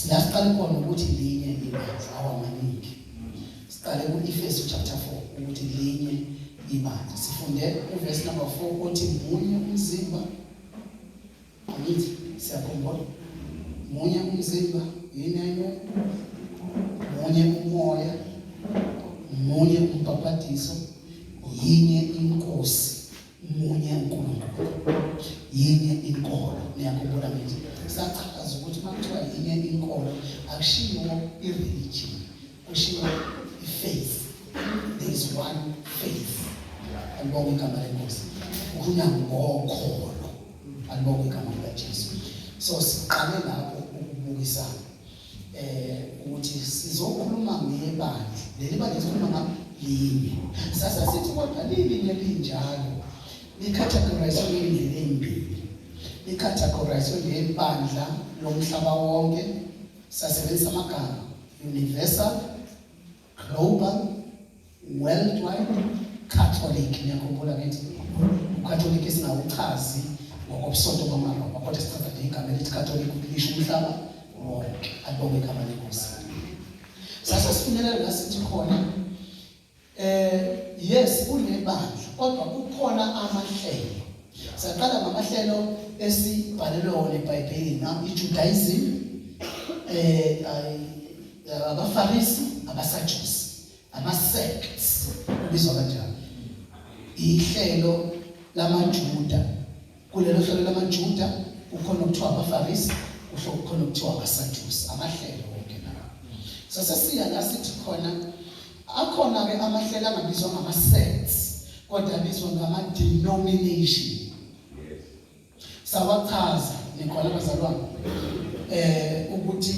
La siqale khona ukuthi linye ibandla, awamaningi. Siqale ku-Efesu chapter 4 ukuthi linye ibandla. Sifunde uverse number 4 othi munye umzimba. Angithi siyakhumbula. Munye umzimba, yini enye? Munye umoya, munye umbhabhadiso, yinye inkosi. Munye uNkulunkulu, yinye inkolo. Niyakhumbula ngithi sachaza ukuthi uma kuthiwa yinye inkolo akushiwo i-religion, kushiwo i-faith. There is one faith. Alibonge igama lenkosi. Kukhulunywa ngokholo. Alibonge igama likaJesu. So siqale lapho ukubukisana ukuthi sizokhuluma ngebandla. Leli bandla sikhuluma ngalo linye. Sase sithi kodwa lilinye linjalo licategorize ngendlela ezimbili. Licategorize ngebandla lomhlaba wonke. Sasebenzisa amagama universal, global, worldwide, Catholic. Niyakhumbula ngithi uCatholic singawuchazi ngokobusonto bamaRoma, kodwa sichaza nje igama elithi Catholic ukuthi lisho umhlaba wonke. Alibonge igama lenkosi. Sase sifinyelela la sithi khona yes kunebandla kodwa kukhona amahlelo. Saqala ngamahlelo esibhalelwe wona eBhayibhelini, iJudaism, abaFarisi, abaSadusi, ama-sects kubizwa kanjalo. Ihlelo lamaJuda. Kulelo hlelo lamaJuda kukhona okuthiwa abaFarisi, kusho kukhona okuthiwa abaSadusi, amahlelo wonke lawa. Sasesiya la sithi khona akhona ke amahlelo angabizwa ngama-sects kodwa abizwa ngama-denomination. Sawachaza nikhona bazalwane ukuthi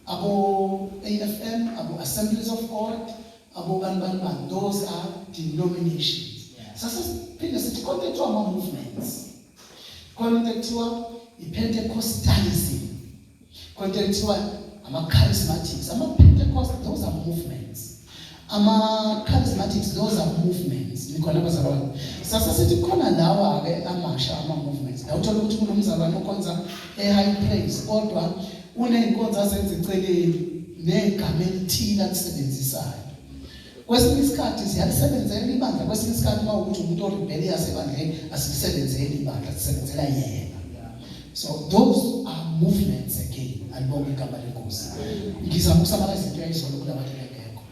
abo AFM, abo Assemblies of God, abo bani bani bani, those are denominations. Sase siphinde sithi konke kuthiwa ama movements. Khona into ekuthiwa i-Pentecostalism, khona into ekuthiwa ama-charismatics, ama-Pentecost, those are movements. Ama-charismatics, those are movements. Nikhona bazalwane? Sase sithi khona lawa-ke amasha ama-movements. La uthola ukuthi kunomzalwane okhonza e-High Praise kodwa uney'nkonzo azenza eceleni negama elithile alisebenzisayo. Kwesinye isikhathi siyalisebenzela ibandla, kwesinye isikhathi uma ukuthi umuntu orebellious ebandleni asilisebenzeli ibandla, sisebenzela yena. So those are movements again. Alibonge igama lenkosi. Ngizama ukusummarize into yayizolo kulabantu bengekho.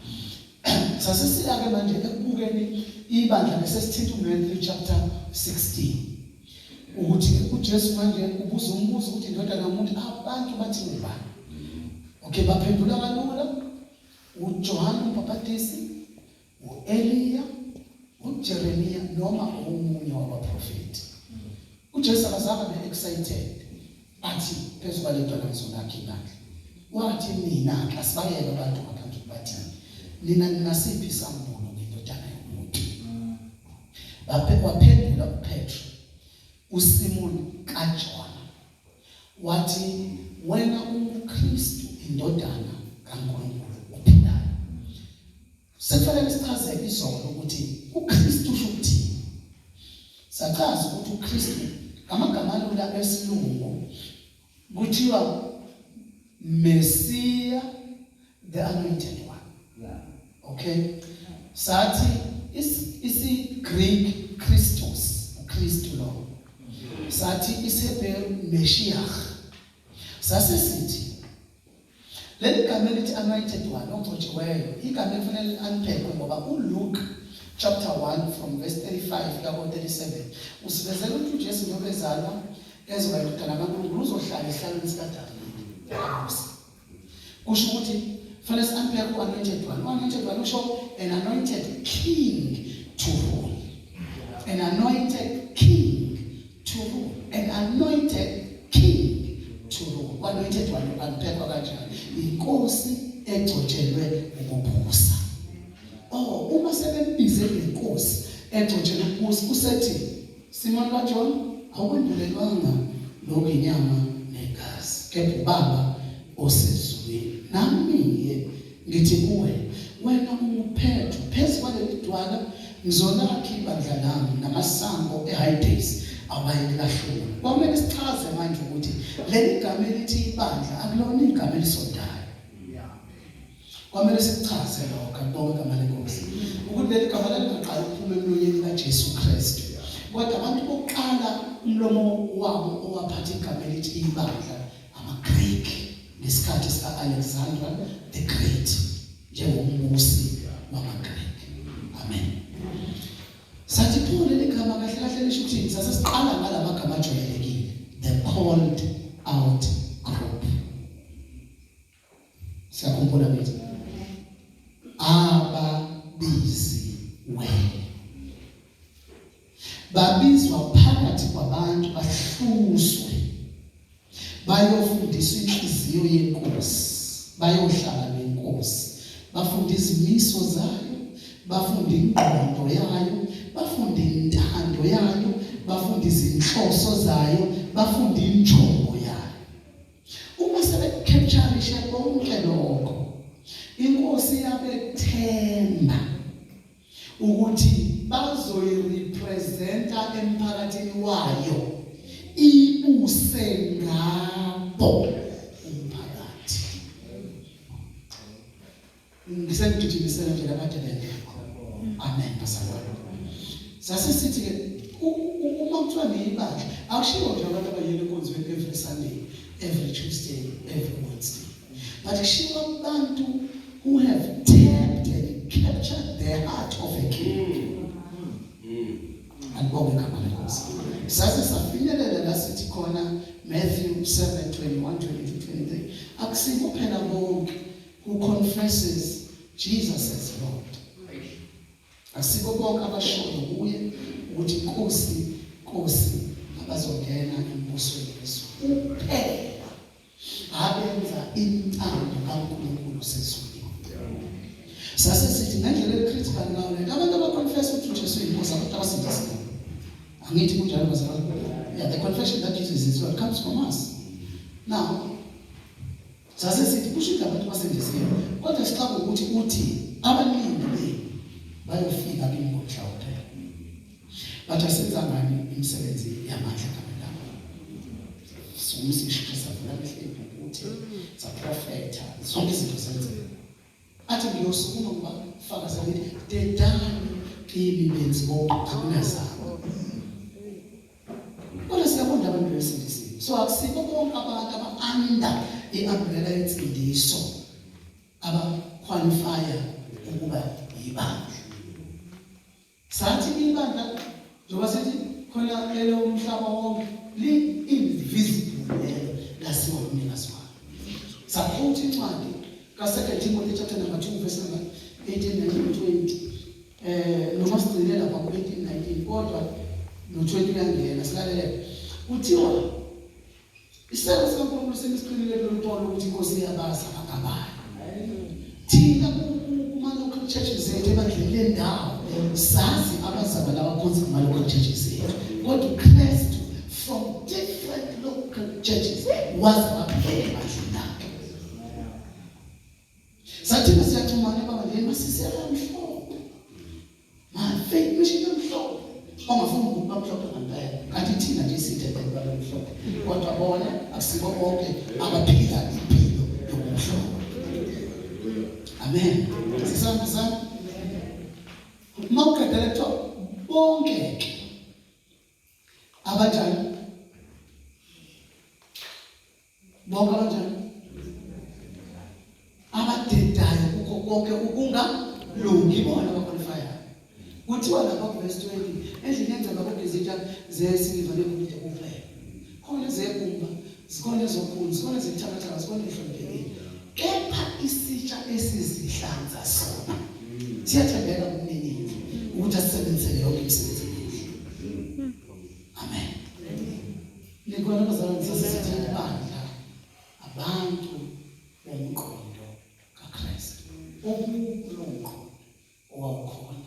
Sasesiya ke manje ekubukeni ibandla bese sithinta uMatthew chapter 16. Ukuthi uJesu manje ubuza umbuzo ukuthi indodana yomuntu abantu bathi ngubani? Okay, baphendula kalula. uJohane uMbhaphatisi, uEliya, uJeremiya noma omunye wabaprofeti. uJesu akazange abe excited athi phezu kwale ntwana ngizolakha ibandla. Wathi nina ke asibayeke abantu ngaphandle bathi nina ninasiphi isambulo ngendodana yomuntu. Waphendula uPetro uSimon kaJona wathi wena unguKristu indodana kaNkulunkulu ophilayo. Sekufanele sichaze izolo ukuthi uKristu usho ukuthini. Sachaza ukuthi uKristu ngamagama alula esilungu kuthiwa Messiah, the anointed one. Okay, sathi isi Greek Christos, uKristu lo. Sathi isiHebheru Meshiach. Sase sithi leli gama elithi anointed one, ogcotshiweyo, igama elifanele li-unpackwe ngoba uLuke chapter 1 from verse 35 kuya ko-37 usivezela ukuthi uJesu njengoba ezalwa ezoba indodana kaNkulunkulu uzohlala esihlalweni sikaDavide abusa. Kusho ukuthi fanele si-unpack u-anointed one. U-anointed one usho an anointed king to rule, an anointed king to rule, an anointed king to rule. U-anointed one unpackwa kanjani? Inkosi egcotshelwe ukubusa. Oh, uma sebembize ngenkosi egcotshelwe ukubusa, usethi Simon kaJohn, awukwembulelwanga lokhu inyama negazi, kepha uBaba osezulwini. Nami-ke ngithi kuwe, wena unguPetro, phezu kwaleli dwala ngizolakha ibandla lami, namasango eHayidesi Awayelilahlula. Kwamele sichaze manje ukuthi leli gama elithi ibandla akulona igama elisontayo. Kwamele sikuchaze lokho, akubonge igama lenkosi. Ukuthi leli gama lalingaqali ukuphuma emlonyeni kaJesu Kristu. Kodwa abantu bokuqala umlomo wabo owaphatha igama elithi ibandla amaGreek ngesikhathi sika-Alexander the Great njengombusi wamaGreek. Amen. Sathi pho leli gama kahle kahle lisho ukuthini? Sase siqala ngalamagama ajwayelekile. The called out group. Siyakhumbula ngithi ababiziwe babizwa phakathi kwabantu bahluswe bayofundiswa inhliziyo yenkosi bayohlala nenkosi bafunde izimiso zayo bafunde ingqondo yayo bafunde intando yayo bafunde izinhloso zayo bafunde injongo yayo. Uma sebecapturishe konke lokho, inkosi yabethemba ukuthi bazoyirepresenta emphakathini wayo ibuse ngabo umphakathi. Ngisengigijimisela nje labade bengekho. Amen bazalwane. Sase sithi ke uma kuthiwa niyibandla akushiwo nje abantu abayele enkonzweni every Sunday, every Tuesday, every Wednesday. But kushiwo abantu who have tapped and captured the heart of a king. Alibonge igama lenkosi. Saze safinyelela la sithi khona Matthew 7 21 22 23 akusibo phela bonke who confesses Jesus as Lord. Asibo bonke abashoyo kuye ukuthi Nkosi, Nkosi abazongena embusweni wezulu. Kuphela abenza intando kaNkulunkulu sezulwini. Sase sithi ngendlela ecritical ngayo lento abantu abaconfess ukuthi uJesu uyinkosi abantu abasindisiwe. Angithi kunjalo bazalwane. Yeah, the confession that Jesus is Lord comes from us. Now, Sase sithi kusho ukuthi abantu basindisiwe kodwa sixaka ukuthi uthi abaningi benu bayofika kimi ngomhla wokuphela. Bathi asenzangani imisebenzi yamandla egameni lakho. Sumisa ishushe savula amehlo impumputhe saprofetha zonke izinto zenzeka. Athi ngiyosukuma ngoba fakaza ngithi dedani kimi benzi bonke akunazaba. Kodwa siyabona abantu besindisiwe. So akusibo bonke abantu aba-under i-umbrella yensindiso abaqualifya ukuba yibandla. Sathi ibandla njengoba sithi khona lelo umhlaba wonke li-invisible lelo lasiwa umnikazi walo. Sakhotha incwadi ka-2 Timothy chapter number 2 verse number 18, 19, 20. Eh noma sigcine lapha ku 18 19 kodwa no 20 uyangena silalele. Kuthiwa isicelo sikaNkulunkulu semisiqinile kulolu polo ukuthi inkosi iyabazi abangabayo. Thina kuma local churches zethu ebandleni lendawo sazi abazalwane abakhonza kuma local churches ethu. Kodwa uKristu from different local churches waze waphela ebandleni lakhe. Sathina siyaxhumana ebandleni masisela mhlophe. Ma faith mission mhlophe. Ongafuni ukuba mhlophe ngempela. Kanti thina nje sithethe kuba mhlophe. Kodwa bona akusibo bonke abaphila impilo yokumhlophe. Amen. Sisambisana. Uma uqedela kuthiwa bonke ke abanjani Bonke abanjani? Abadedayo kukho konke ukungalungi bona abaqualifyayo. Kuthiwa lapha kuverse 20 endlini yengcebo akukho izitsha zesiliva negolide kuphela. Khona ezebumba, zikhona ezokhuni, zikhona ezithakathaka, zikhona ezihloniphekile. Kepha isitsha esizihlanza sona siyathembeka kumninindlu ukuthi asisebenzisele yonke imisebenzi emihle. Amen. Nikhona bazalwane sasithi ibandla abantu bomqondo kaKristu. Okulo mqondo owawukhona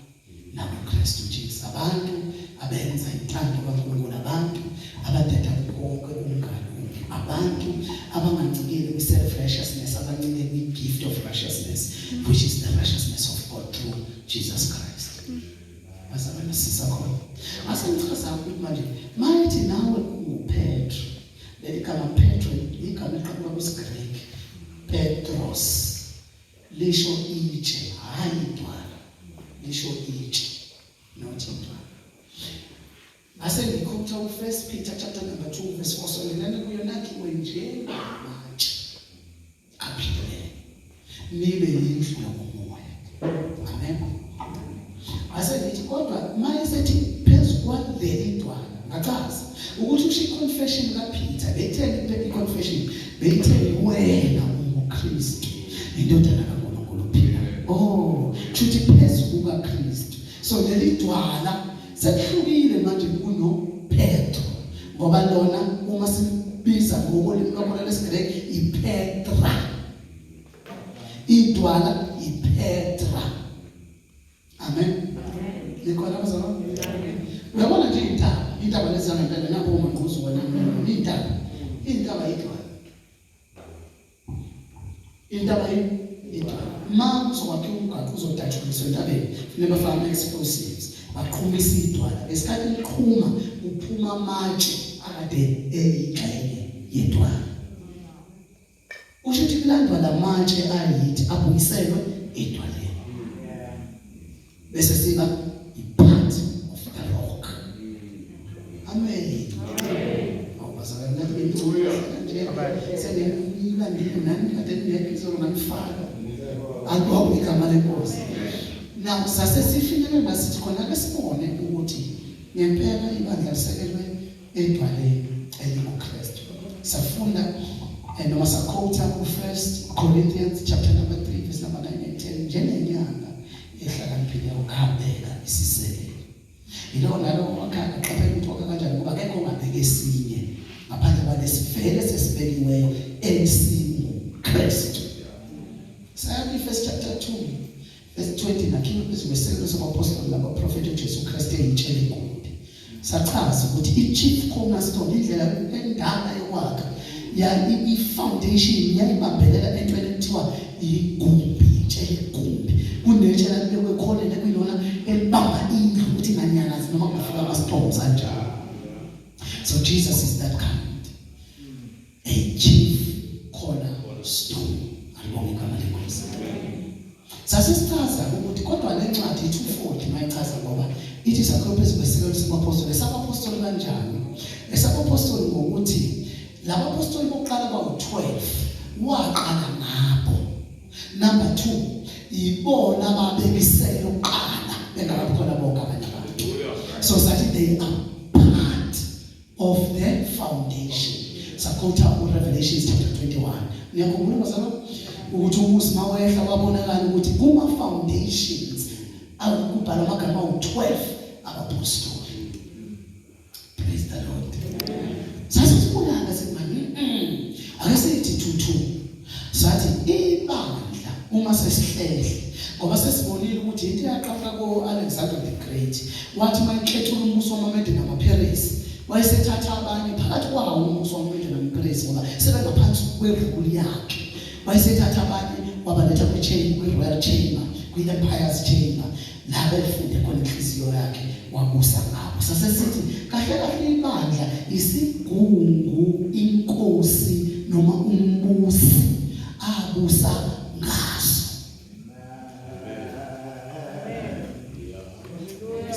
nakuKristu Jesu. Abantu abenza intando kaNkulunkulu, abantu abadeda konke ukungalungi, abantu abangancikile kwi-self righteousness, abancike kwi-gift of righteousness, which is the righteousness of God through Jesus Christ. Bazalwane sisakhona. Ase ngichaza ukuthi manje mayethi Petros lisho itshe, hayi idwala, lisho itshe, not idwala. Ngase ngikhutha u-1 Peter chapter number 2 verse 4, sondelani kuyo nakhiwe njengamatshe aphilileyo, nibe yindlu yokomoya. Amen. Ase ngithi kodwa mayesethi phezu kwaleli dwala, ngachaza ukuthi usho i-confession kaPeter. Beyitheni i-confession? Beyitheni? Wena unguKristu, indodana kaNkulunkulu ophilayo. Oh, kushuthi phezu kukaKristu. So leli dwala sekuhlukile manje kuno Petro, ngoba lona uma silibiza ngokolimi lwakhona lesiGreki iPetra, idwala iPetra. Amen. Nikhona bazalwane? Uyabona nje intaba, intaba lezi zangempela, nakho uMangquzu wena, intaba, intaba idwala, intaba idwala. Ma kuzokwakhiwa umgaqo uzodatshuliswa entabeni, kufanele bafake ama-explosives, baqhumisa idwala. Ngesikhathi liqhuma kuphuma amatshe akade eyingxenye yedwala. Kusho ukuthi kulandwa lamatshe ayithi abuyiselwe edwaleni, bese siba i-part of the rock. Amen. Awubazalwane, nathi nje senilandile nani, kade ningekho izolo nganifaka. Alibonge igama leNkosi. Now sase sifinyelela sithi khona ke sibone ukuthi ngempela ibandla lisekelwe edwaleni elinguKristu. Safunda noma saquota ku-1 Corinthians chapter number 3 verse number 9 and 10, njengenyanga ehlakaniphile ukahambeka isisekelo. Yilowo nalowo wakha aqaphela ukuthi wakha kanjani, ngoba akekho ongabeka esinye ngaphandle kwalesivele sesibekiweyo esinguKristu. Saya kwi-First chapter 2 verse 20, nakhiwe phezu kwesisekelo sabapostoli nabaprofethi, uJesu Kristu eyitshe legumbi. Sachaza ukuthi i-chief cornerstone, indlela endala yokwakha ya i-foundation yayibambelela entweni ekuthiwa igumbi, itshe legumbi. Kunetshe lalibekwe khona ekuyilona elibamba indlu ukuthi inganyakazi noma kungafika ama-storms anjalo. So Jesus is that kind, a chief cornerstone. Alibonge igama leNkosi. Sasisichaza ukuthi kodwa le ncwadi i-240 mayichaza, ngoba ithi sakhiwe phezu kwesisekelo sabapostoli. Esabapostoli kanjani? Esabapostoli ngokuthi labapostoli bokuqala bawu-12, waqala ngabo. Number 2, ibona ababekisele ukuqala bengakabi khona bonke abanye abantu. So sathi they are part of the foundation. Saquota uRevelations chapter 21. Niyakhumbula bazalwane ukuthi umuzi mawehla wabonakala ukuthi kuma foundations akubhalwa amagama awu-12 abapostoli. Praise the Lord. Sasesibulala simani, ake sithi 22, sathi ibandla uma sesihlehle, ngoba sesibonile ukuthi into eyaqhamuka ko-Alexander the Great, wathi mayikhethula umbuso wamaMede namaPheresi, wayesethatha abanye phakathi kwawo umbuso wamaMede namaPheresi, ngoba sebengaphansi kwe-rule yakhe. Wayesethatha abanye wabaletha kwi-chain, kwi-royal chamber, kwi-empire's chamber, la befunde khona inhliziyo yakhe, wabusa ngabo. Sasesithi kahle kahle ibandla isigungu inkosi noma umbusi abusa ngaso.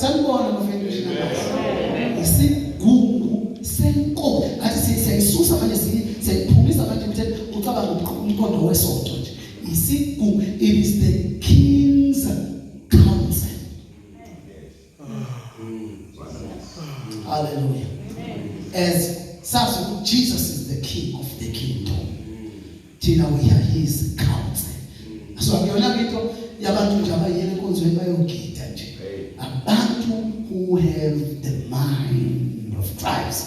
Sanibona bafethu, isigungu senkosi. Ngathi siyayisusa manje, siyayiphumisa manje ukuthi ucabanga umqondo wesonto nje. Isigungu, it is the king's council. Hallelujah. As sazi ukuthi Jesus is the king of the kingdom, thina we are his council. So akuyona into yabantu nje abayele enkonzweni bayogida nje, abantu who have the mind of Christ,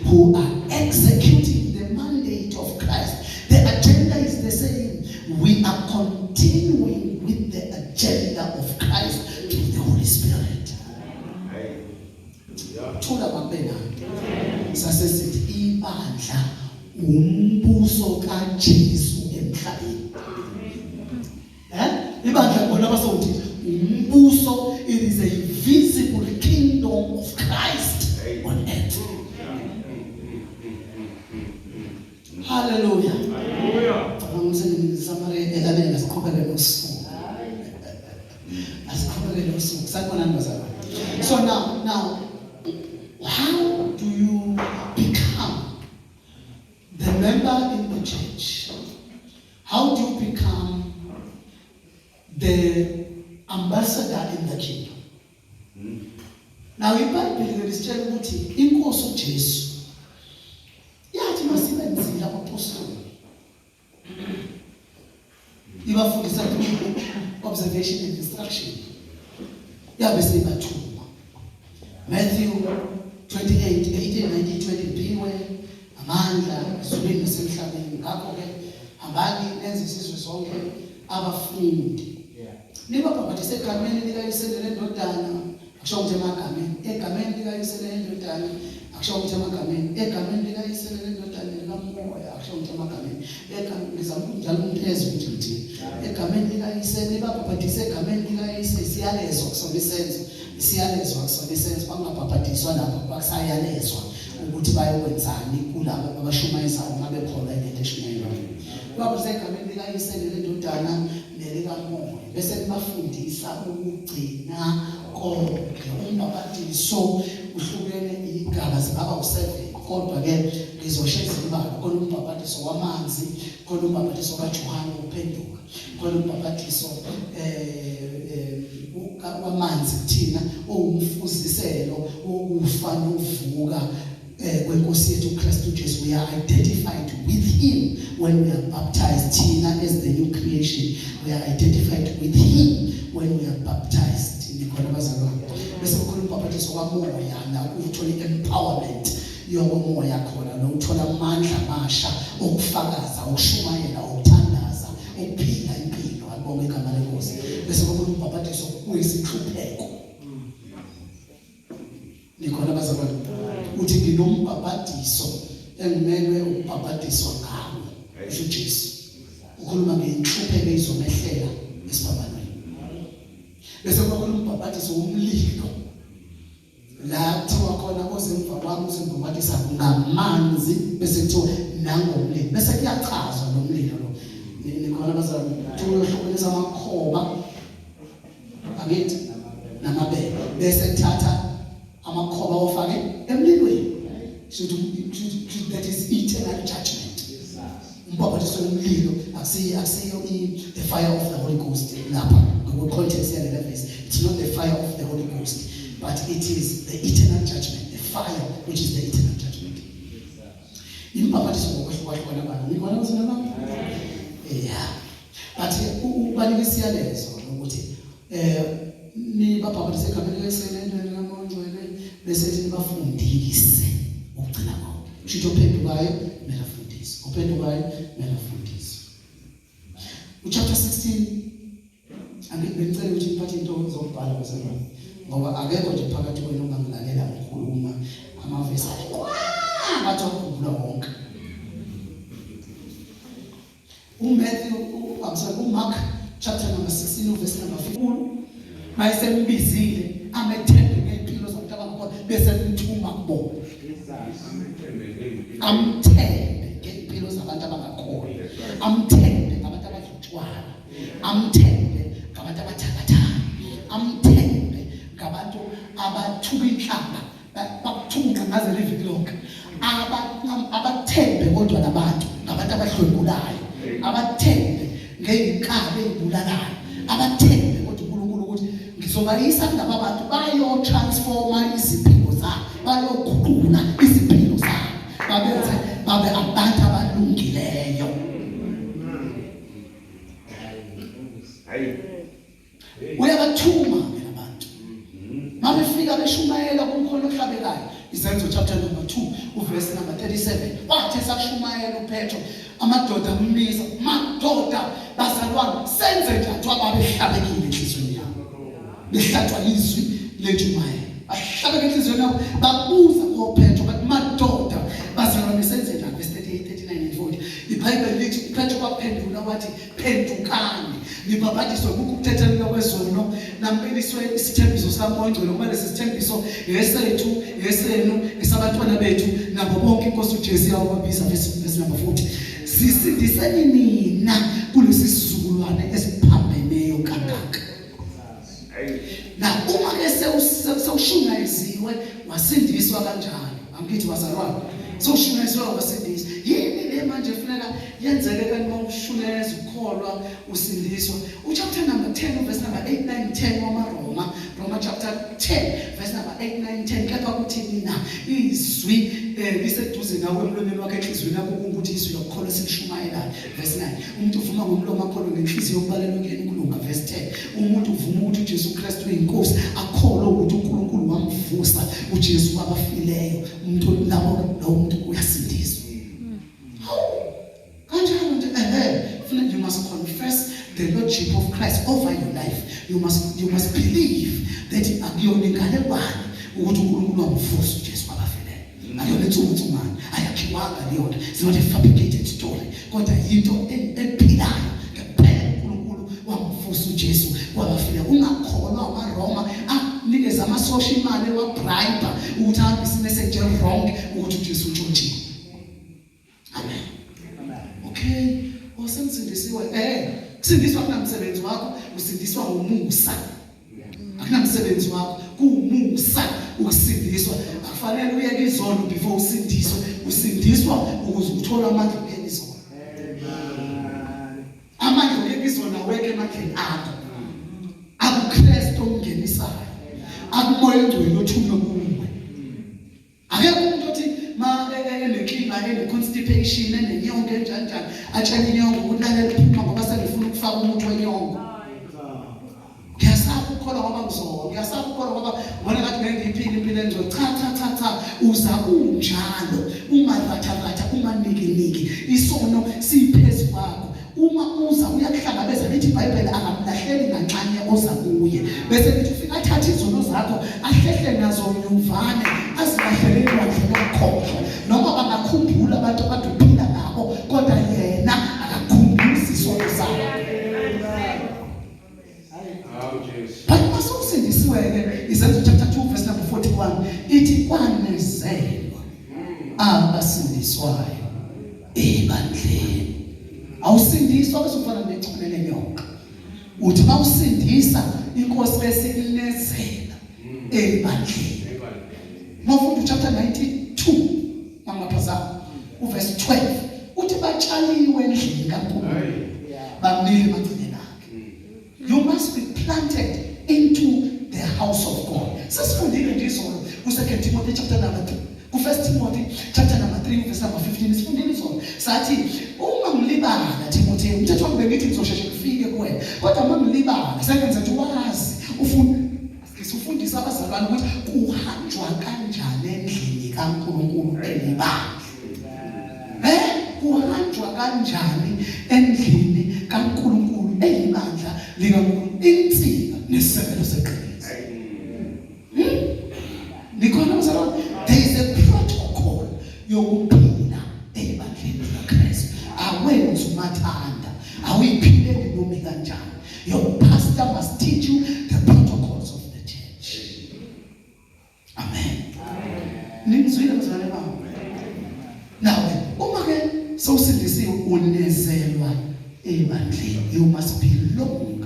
who are executing the mandate of Christ. The agenda is the same. We are continuing with the agenda of Christ through the Holy Spirit. Thula makube nayo. Sasesithi ibandla umbuso kaJesu emhlabeni. Ibandla bona basokuthi umbuso, it is a visible kingdom of Christ on earth. Hallelujah. Hallelujah. Ngicabanga ukuthi ngisamare elabeni ngasiqhubeke nosuku. Asiqhubeke nosuku. Sanibonani bazalwane. So now how do you become the member in the church? How do you become the ambassador in the kingdom? Now iBhayibheli lisitshela ukuthi inkosi uJesu yathi masibenzile abapostoli ibafundisa through observation and instruction yabe seyibathuma Matthew 28 18 19 20 phiwe amandla ezulwini nasemhlabeni ngakho ke hambani nenze isizwe sonke abafundi nibabhabhatise egameni likayise nelendodana akusho ukuthi emagameni egameni likayise nelendodana akusho ukuthi emagameni egameni likayise nelendodana likamoya akusho ukuthi emagameni egameni ngizama ukuthi njalo umuntu ezwe ukuthi ngithini egameni likayise nibabhabhatise egameni likayise isiyalezo kusona isenzo isiyalezo akusona isenzo bangabhabhadiswa lapho bakusayalezwa ukuthi bayokwenzani kulabo abashumayezayo uma bekholwa into eshumayelwayo babuse egameni likayise nelendodana nelikamoya bese nibafundisa ukugcina konke umbhabhadiso uhlukene igaba zingaba u-7 kodwa ke ngizosho ezimbalwa khona umbhabhadiso wamanzi khona umbhabhadiso kaJohane wokuphenduka khona umbhabhadiso eh, eh wamanzi kuthina owumfuziselo wokufa nokuvuka eh, kwenkosi yethu uKristu Jesu. We are identified with him when we are baptized. Thina as the new creation, we are identified with him when we are baptized. Nikhona bazalwane? Bese kukhona umbhaphathiso kamoya la uthola i-empowerment yokomoya khona lo uthola amandla amasha okufakaza, okushumayela, okuthandaza, ukuphila impilo. Alibonge igama lenkosi. Bese kukhona umbhaphathiso wezinhlupheko. Nikhona bazalwane? Uthi nginombhabhadiso engimelwe ukubhabhadiswa ngawo, usho uJesu. Ukhuluma ngenhlupheko ezomehlela esiphambanweni. Bese kuba khona umbhabhadiso womlilo la kuthiwa khona ozemva kwami uzembhabhadisa ngamanzi, bese kuthiwa nangomlilo, bese kuyachazwa lo mlilo lo. Nikhona bazalwane? Kuthiwa uyohlukanisa amakhoba angithi namabele, bese kuthatha amakhoba ofake emlilweni. Should that is eternal judgment. Umbhabhadiso womlilo akusiyo the fire of the Holy Ghost lapha ngokwe context yale verse. It's not the fire of the Holy Ghost, but it is the eternal judgment, the fire which is the eternal judgment. Imbhabhadiso ngokwehlukahlukana kwayo. Nikhona bazalwane? Yeah, but ubalika isiyalezo ukuthi nibabhabhatise egameni likaYise nendodana Ngcwele, bese ethi nibafundise ukugcina konke. Kusho ophendukayo kumele afundise, ophendukayo kumele afundise. Uchapter 16, angithi bengicela ukuthi niphathe into zokubhala bazalwane, ngoba akekho nje phakathi kwenu ongangilalela ngikhuluma amavesi ngathi wakhumbula wonke. uMatthew, I'm sorry, uMark chapter number 16 verse number 15, mayesembizile amethembe ngempilo zabantu abangakhona bese emthuma kubona. Amthembe ngempilo zabantu abangakholwa, amthembe ngabantu abadla utshwala, amthembe ngabantu abathakathayo, amthembe ngabantu abathuka inhlamba, bakuthunqa ngaze liviki lonke, abathembe kodwa nabantu ngabantu abadlwengulayo, abathembe ngey'nkabi ey'bulalayo, abathembe kodwa uNkulunkulu ukuthi ngizobayisa kulaba bantu bayo-transforma izimpilo zabo, bayoguqula izimpilo zabo, babenze babe abantu abalungileyo. Uyabathuma ke labantu, mabefika beshumayela kumkhono ohlabekayo. Izenzo chapter number 2 uverse number 37, wathi esashumayela uPetro, amadoda ambiza, "Madoda, bazalwane, senze njani?" Kuthiwa babehlabekile enhliziyweni yabo, behlatshwa izwi lentshumayelo, bahlabeka enhliziyweni yabo, babuza koPetro bathi, "Madoda, bazalwane, senze njani?" Verse 38, 39 and 40, iBhayibheli lithi uPetro waphendula wathi, "Phendukani, nibhabhadiswe kukho ukuthethelelwa kwezono, namukeliswe isithembiso sikaMoya Ongcwele, ngoba lesi sithembiso ngesethu, ngesenu, esabantwana bethu, nabo bonke iNkosi uJesu yawababiza." Verse number 40, sisindiseni nina. na kulesi sizukulwane esiphambeneyo kangaka? Na uma ke sewushunayeziwe wasindiswa kanjalo, angithi bazalwane, sewushunayeziwe wasindiswa, yini le manje funeka yenzeke kanti uma ushunayeza ukukholwa usindiswa? Uchapter number 10 verse number 8 9 10 wamaRoma, Roma chapter 10 verse number 8 9 10, kepha kuthini na? Izwi liseduze nawe emlonyeni wakhe, enhliziyweni yakho, kungukuthi izwi lokukholwa esilishumayelayo. Verse 9, umuntu uvuma ngomlomo akholwe ngenhliziyo, okubalelwe kuyena ukulunga. Verse 10, umuntu uvuma ukuthi uJesu Kristu uyinkosi, akholwe ukuthi uNkulunkulu wamvusa uJesu kwabafileyo, umuntu labo lo muntu uyasindiswa. Hawu, kanjalo nje. Ehe, funa you must confess the lordship of Christ over your life. You must believe that akuyona inganekwane ukuthi uNkulunkulu wamvusa uJesu kwabafileyo. Akuyona insumnsumane, ayakhiwanga leyo nto, it's not a fabricated story, kodwa yinto ephilayo ngempela. uNkulunkulu wamvusa uJesu kwabafileyo. Ungakholwa amaRoma anikeza amasosha imali, wabribe ukuthi ahambise imessage wrong ukuthi uJesu utshontshiwe. Amen. Okay, osemsindisiwe, kusindiswa kunamsebenzi wakho, usindiswa ngomusa, akunamsebenzi wakho, kuwumusa ukusindiswa. Akufanele uyeke izono before usindiswe. Usindiswa ukuze uthole amandla okuyeka izono. Amandla okuyeka izono awekho emandleni akho, akuKristu omngenisayo, akumoya ongcwele othunywe kuwe. Akekho umuntu othi ma enenkinga, ene-constipation, enenyongo, enjani njani, atshele inyongo ukuthi lalela, phuma ngoba sengifuna ukufaka umuthi wenyongo, ngiyasaba ukukholwa ngoba ngizowa, ngiyasaba ukukholwa ngoba ngibona ngathi ngeke ngiyiphile impilo engcwele. Cha, cha, cha, cha, uza unjalo, ungaratharatha, unganikiniki, isono siphezu kwakho. Uma uza uyakuhlangabeza. Lithi iBhayibheli akamlahleli nganxanye oza kuye. Bese lithi ufika athathe izono zakho, ahlehle nazo nyuvane, azilahlele elwandle lokukhohlwa. Noma bangakhumbula abantu abade uphila nabo, kodwa yena akakhumbuzi isono sakho. Hawu Jesu. But masewusindisiwe-ke, Izenzo chapter 2 verse number 41 ithi kwanezelwa abasindiswayo ebandleni. Awusindiswa bese ufana nechone lenyoka. Uthi mawusindisa inkosi bese inezela ebandleni. Mawufunda chapter 92 mangaphazama uverse 12, uthi batshaliwe endlini kaNkulunkulu, bamile emagcekeni akhe. You must be planted into the house of God. Sesifundile nje izolo ku-2 Timothy chapter number 3, ku-1 Timothy chapter number 3 verse number 15. Sifundile izolo sathi uma ngilibala, Timothy, umthetho wami bengithi ngizosheshe ngifike kuwena, kodwa uma ngilibala sengenza ukuthi wazi, ufuna ngisufundisa abazalwane ukuthi kuhanjwa kanjani endlini kaNkulunkulu elibandla. Kuhanjwa kanjani endlini kaNkulunkulu eyibandla likaNkulunkulu, insika nesisekelo seqiniso? Nikhona bazalwane? There is a protocol yokuphila ebandleni likaKristu. Awenzi umathanda, awuyiphileli noma kanjani. Your pastor must teach you the protocols of the church. Amen. Ningizwile bazalwane bami? Nawe uma ke sewusindisiwe, unezelwa ebandleni. You must belong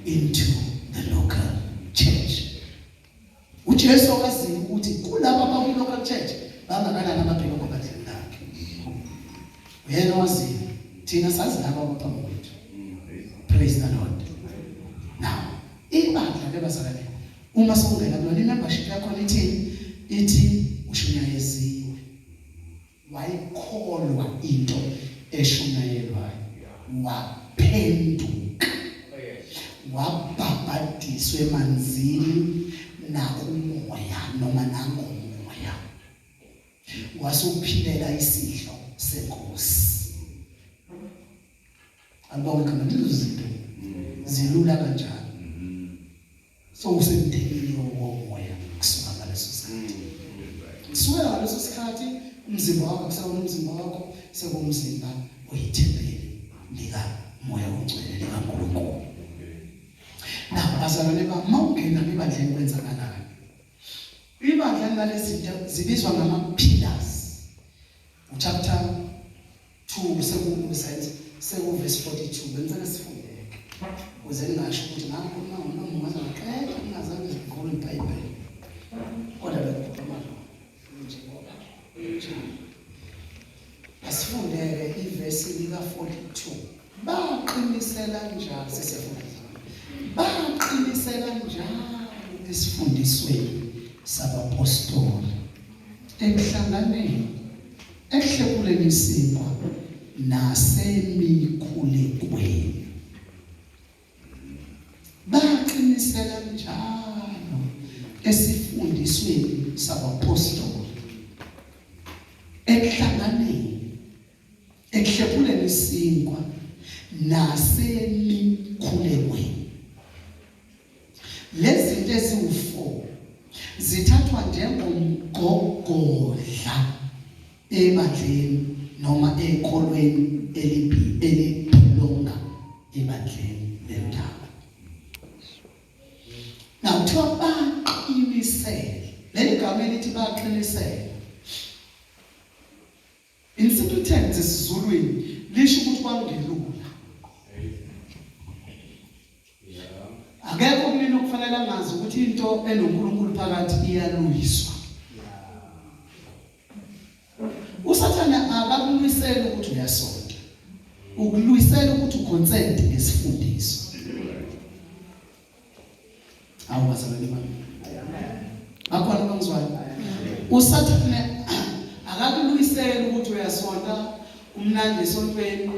into the local church. uJesu akaziyo ukuthi kulabo abaku local church bangakanani ababheka ebandleni lakhe. Uyena waziyo, thina sazi labo abaphambi kwethu. Praise the Lord. Now ibandla ke bazalwane, uma sokungena kulona, i-membership yakhona ithini? Ithi ushunyayeziwe, wayikholwa into eshunayelwayo, waphenduka, wabhabhadiswa emanzini nakumoya noma nangomoya, wasuphilela isidlo senkosi. Alibonge igama. Lezo zinto zilula kanjalo. So usemndenini womoya kusuka ngaleso sikhathi. Kusukela ngaleso sikhathi umzimba wakho kusewona umzimba wakho, sekuwumzimba oyithempeli likamoya ongcwele likaNkulunkulu. Na bazalwane bami, mawungena ebandleni kwenzakalani? Ibandla linalezi zinto zibizwa ngama pillars. Uchapter 2 sekuzenzo Sekuvesi 42 bengicela sifundeke ukuze ningasho ukuthi ngakhuluma ngomlomo ngaze ngaqeda ngingazange ngivule iBhayibheli. Kodwa bekukhuluma lo njengoba njalo. Asifundeke ivesi lika 42. Baqinisela njalo sesiyafunda. Baqinisela njalo esifundisweni sabapostoli ekuhlanganeni ekuhlephuleni isinkwa nasemikhulekweni baqinisela njalo esifundisweni sabapostoli ekuhlanganeni ekuhlephuleni isinkwa nasemikhulekweni Lezi zinto eziwu-4 zithathwa njengomgogodla ebandleni noma ekholweni elibhilonga ebandleni lendawo. Now kuthiwa baqinisele. Leli gama elithi baqinisele In simple terms esiZulwini lisho ukuthi kwangelula. Akekho kumina okufanele angazi ukuthi into enoNkulunkulu phakathi iyaluyiswa. USathane akakulwiseli ukuthi uyasonta. Ukulwisela ukuthi uconsent ngesifundiso. Awu bazalwane bami. Bakhona abangizwayo. USathane akakulwiseli ukuthi uyasonta umnandi esontweni.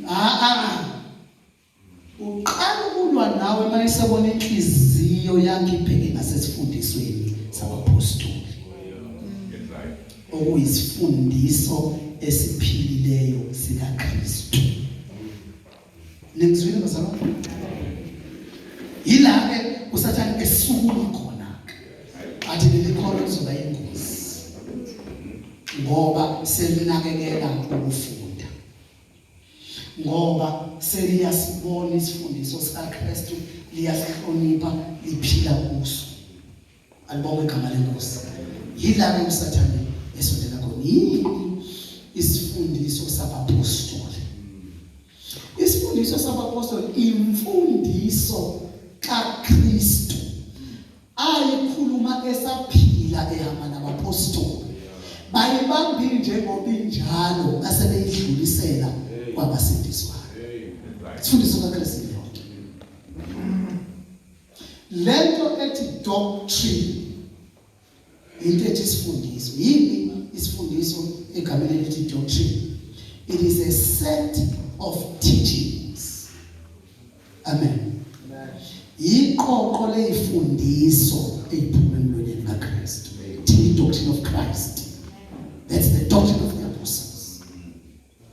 Ah ah. Uqala ukulwa nawe mayesebona inhliziyo yakhe ibheke ngasesifundisweni sabaphostoli. Okuyisifundiso esiphilileyo sikaKristu. Ningizwile bazalwane? Yila ke uSathane esukuma khona ke. Athi leli kholo lizoba ingozi. Ngoba selinakekela ukufunda. Ngoba seliyasibona isifundiso sikaKristu liyasihlonipha liphila kuso. Alibongwe igama lenkosi. Yila ke uSathane esondela khona. Yini isifundiso sabapostoli? Isifundiso sabapostoli imfundiso kaKristu ayikhuluma esaphila ehamba nabapostoli. Bayibambile njengoba injalo base beyidlulisela kwabasindiswayo. Isifundiso kaKristu leyo. Lento ethi doctrine into ethi isifundiso. Yini isifundiso egameni elithi doctrine? It is a set of teachings. Amen. Yiqoqo lezifundiso eziphuma emlonyeni kaKristu. The doctrine of Christ. That's the doctrine of the apostles.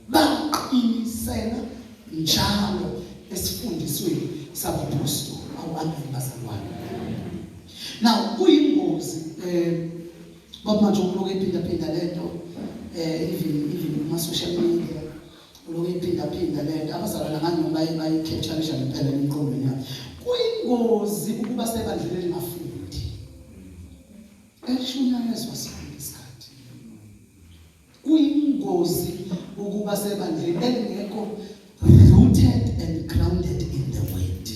Baqinisela njalo esifundisweni sabapostoli. Awu amen bazalwane. Now kuyingozi eh baba manje ukulokhu ephinda phinda lento eh even even kuma social media ulokhu ephinda phinda lento abazalwane ngani noma baye bayi capture ngempela emqondweni yabo. Kuyingozi ukuba sebandleni elingafundi. Eshunyayezwa sonke isikhathi. Kuyingozi ukuba sebandleni elingekho rooted and grounded in the word.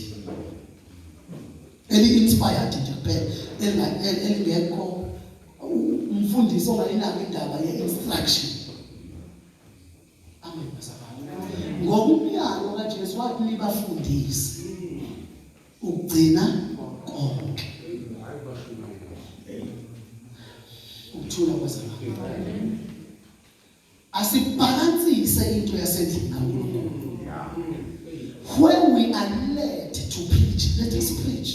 Eli inspired nje kuphela elingekho umfundisi ongayinaki indaba ye instruction. Amen bazalwane. Ngokumyalo kaJesu wathi nibafundise ukugcina konke. Ukuthula bazalwane. Asibhalansise into yasendlini kaNkulunkulu. When we are led to preach, let us preach.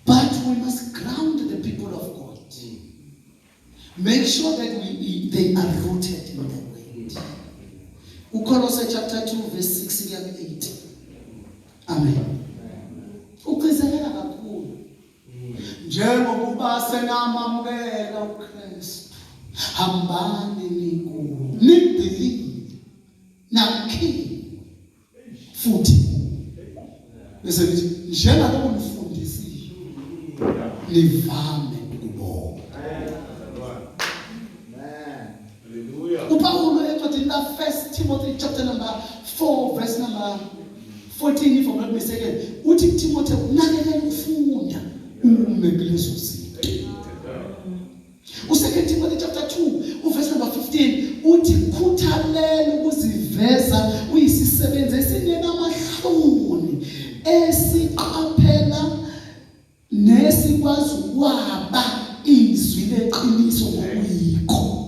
But we must ground the people of God. Make sure that we, they are rooted in the word. UKolose chapter 2 verse 6 kuya ku-8. Amen. Ugcizelela kakhulu. Njengokuba senamamukela uKristu, hambani nikuwo, nigxilile nakhiwe futhi bese lithi njengalokhu nifundisiwe nivame ukubonga. UPawulu encwadini kaFilipi chapter number 4 verse number 14, if I'm not mistaken, uthi Timothy, unakekela ukufunda, ume kulezo zinto. U2 Timothy chapter 2 uverse number 15 uthi, khuthalela ukuziveza uyisisebenzi esingenamahloni, esiqaphela nesikwazi ukwaba izwi leqiniso ngokuyikho.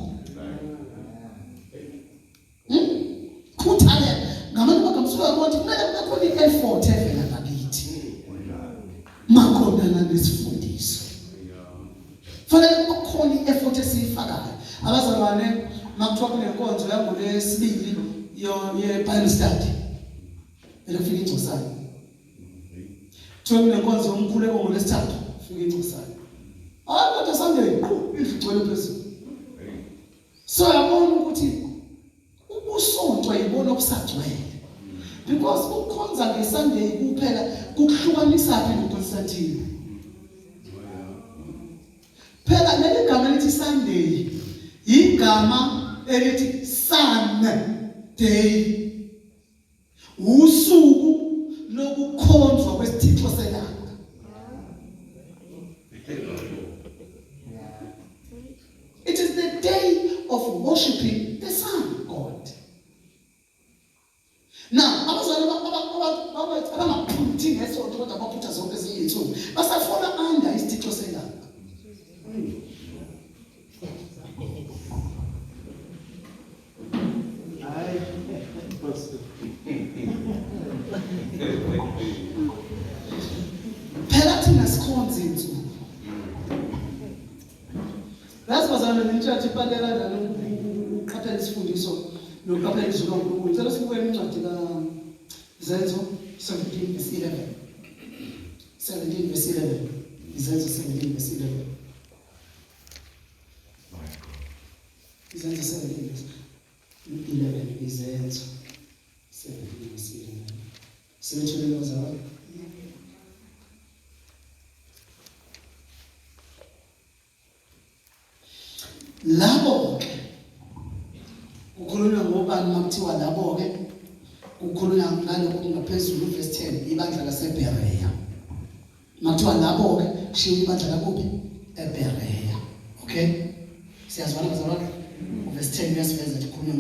Khuthalela. Ngamanye amagama, suka ukuthi kumele kube khona i-effort evela ngakithi maqondana nesifundiso. Fanele kube khona i-effort esiyifakayo. Abazalwane, makuthiwa kunenkonzo yangolwesibili ye-Bible study, elofika ingcosana. Kuthiwa kunenkonzo yomkhuleko ngolwesithathu, fika ingcosana. Hayi, kodwa Sunday qhu, indlu igcwele phezulu. So yabona ukuthi ubusonto yibona obusagcwele, because ukukhonza ngeSunday kuphela kukuhlukanisa phi noConstantine? Phela leli gama elithi Sunday igama elithi sun day, usuku lokukhonzwa kwesithixo selanga. It is the day of worshiping the sun god. Now abazalwane abangaphuthi ngesonto kodwa abaphutha zonke ezinye izinsuku basafona under isithixo selanga. Hayi, Pastor. Phela thina sikhonza insuku. Yazi bazalwane, nentshathi ibaluleke kanjani ukuqaphela isifundiso nokuqaphela izwi likaNkulunkulu. Ngicela sibukele incwadi kaZenzo 17 verse 11. 17 verse 11. Izenzo 17 verse 11. Izenzo 17 verse 11. Izenzo 17 verse 11. Sebetholile bazalwane? Labo ke kukhulunywa ngobani makuthiwa labo ke? Kukhulunywa ngalokho kungaphezulu, verse 10, ibandla laseBerea. Makuthiwa labo ke, kushiwo ibandla lakuphi? EBerea. Okay, siyazwana bazalwane? Uverse 10 uyasiveza ukuthi kukhulunywa.